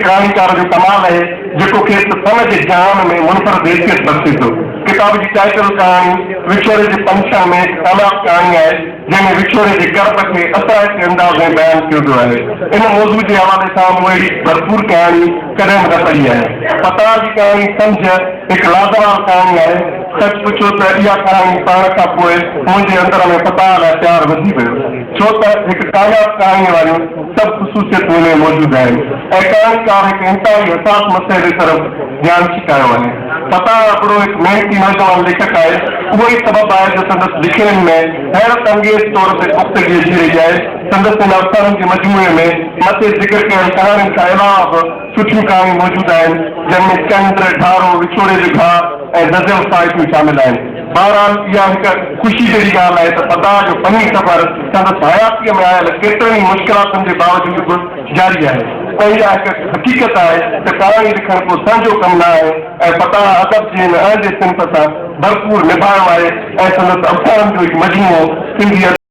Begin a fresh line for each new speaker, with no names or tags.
ڪهاڻيڪار جو ڪمال آهي، جيڪو کيس فن جي جهان ۾ منفرد حيثيت بخشي ٿو. ڪتاب جي ٽائيٽل ڪهاڻي وڇوڙي جي پنڇڻ ۾ هڪ ڪامياب ڪهاڻي آهي، جنهن ۾ وڇوڙي جي ڪرب کي اثرائتي انداز ۾ بيان ڪيو ويو آهي. ان موضوع جي حوالي سان مون اهڙي ڀرپور ڪهاڻي ڪڏهن به نه پڙهي آهي. فتاح جي ڪهاڻي سمجهه هڪ لازوال ڪهاڻي آهي. سچ پڇو ته اها ڪهاڻي پڙهڻ کان پوء منهنجي اندر ۾ فتاح لاء پيار وڌي ويو. ڇو ته هڪ ڪامياب ڪهاڻيء واريون سڀ خصوصيتون ان ۾ موجود آهن ۽ ڪهاڻيڪار هڪ انتهائي حساس مسئلي طرف ڌيان ڇڪايو آهي. فتاح ابڙو هڪ محنتي نوجوان ليکڪ آهي، اهو ئي سبب آهي جو سندس لکڻين ۾ حيرت انگيز طور تي پختگي اچي رهي آهي. سندس هن افسانن جي مجموعي ۾ مٿي ذڪر ڪيل ڪهاڻين کان علاوه به سٺيون ڪهاڻيون موجود آهن، جن ۾ چنڊ، ڍارو، وڇوڙي جو گهاء ۽ زجل خواهشون شامل آهن. بهرحال اها هڪ خوشي جهڙي ڳالهه آهي ته فتاح جو فني سفر سندس حياتيء ۾ آيل ڪيترن ئي مشڪلاتن جي باوجود به جاري آهي ۽ اها هڪ حقيقت آهي ته ڪهاڻي لکڻ ڪو سهنجو ڪم نه آهي ۽ فتاح ادب جي هن اهنجي صنف سان ڀرپور نڀايو آهي ۽ سندس افسانن جو هي مجموعو سنڌي ادب.